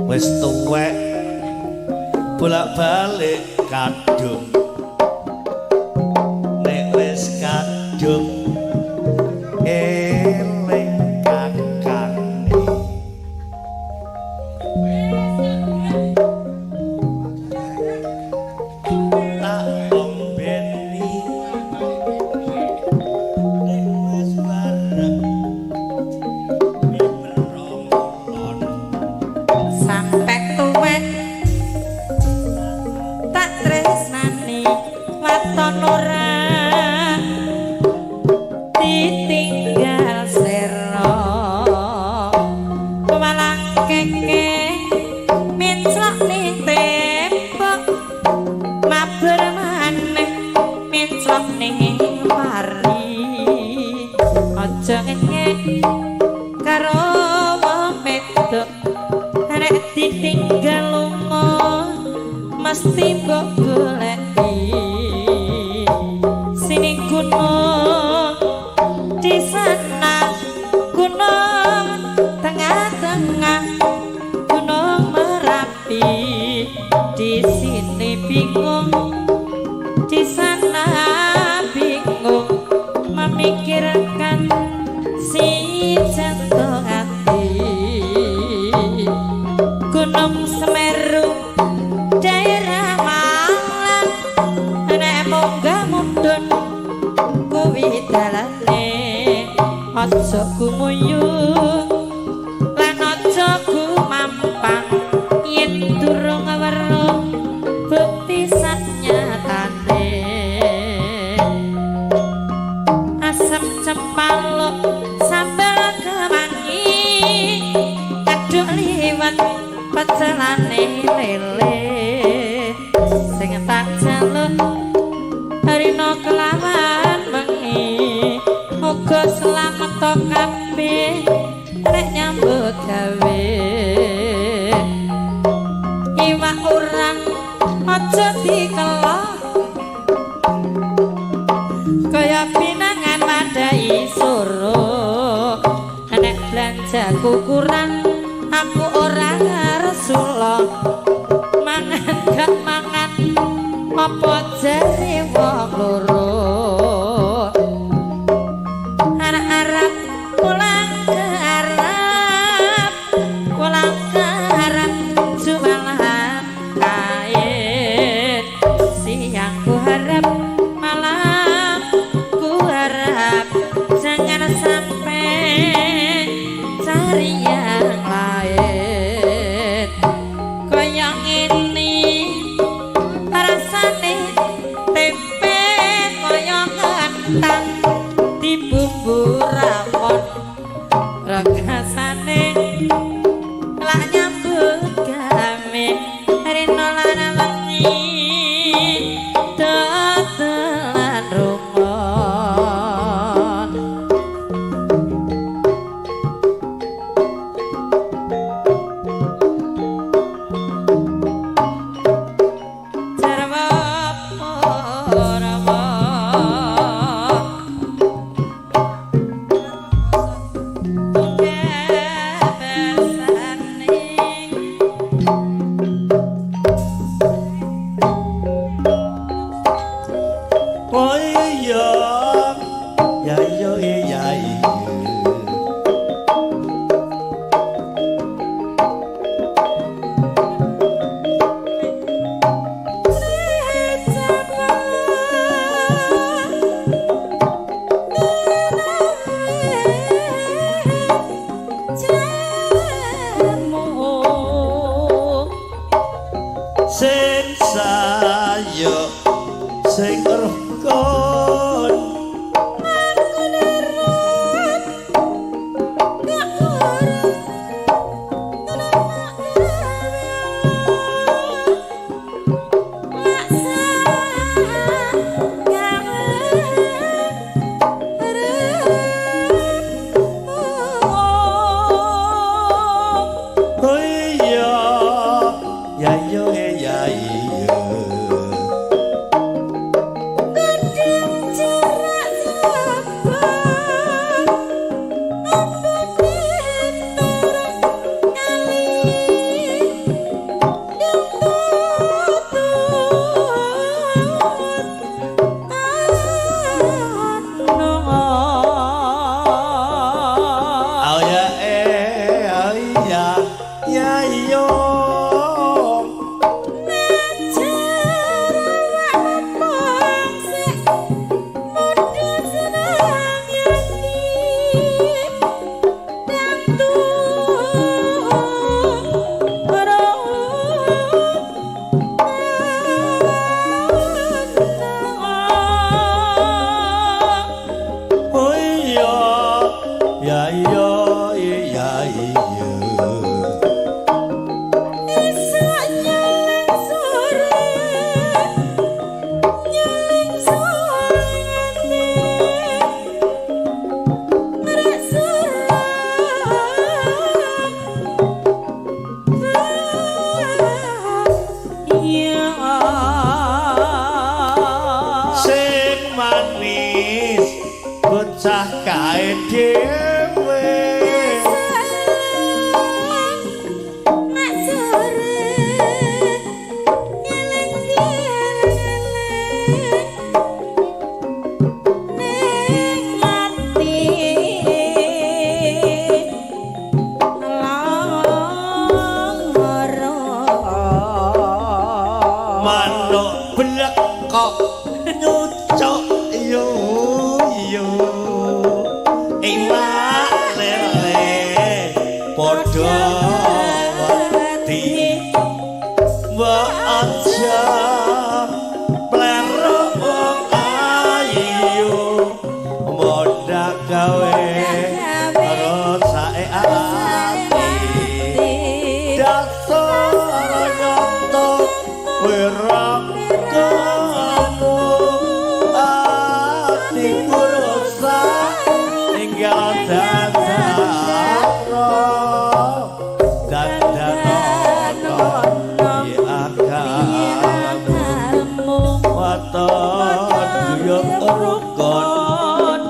Wis tuwek bolak-balik kadung, nek wis kadung eling kakange. Tak ombeni nek wis bareng mibrongolon. Sampai tuwek tak tresnani waton ora ditinggal sero, walang keke menclok ning tembok, maber maneh menclok ning pari. Aja ngek karo wong wedok, nek ditinggal lunga mesti mbok goleki. Sini gunung, di sana gunung, tengah-tengah gunung Merapi. Di sini bingung, di sana bingung, memikirkan si jantung hati. Gunung Semeru daerah Malang, nek munggah mudhun kuwi dalane. Aja gumuyu lan aja gumampang yen durung weruh bukti sanyatane. Asem cempaluk sambel kemangi, kaduk liwat pecelane lele. Sing tak jaluk rino kelawan wengi, muga slamet to kabeh nek nyambut gawe. Iwak urang aja dikelok kaya pinangan madai soro. Nek belanjaku kurang aku ora ngersula, mangan gak mangan apa jare wong loro. Anak Arab pulang ke Arab, pulang ke Arab jualan kain. Siang ku harap, malam ku harap, jangan sampai cari yang lain. Kaya ngene rasane tempe kaya kentang dibumbu rawon, rasane lak nyambut gawe rino lan wengi dodolan rungon. Jarwa purwa kebasane. Oh iya, ya iya iya iya. Sing sayo sing rukun, oh iya, ya iya iya iya. Nyayo. Oh iya, ya iya, iya iya. Sing manis bocah kae dhewe. Manuk blek kok nyucuk yo yo. Iwak lele padha wedi. Mbok aja plero wong ayu, modha gawe rasake ati. Dasar nyoto wirakamu, atiku rusak ninggal dadakno dandanono piye akalmu, waton guyub rukun.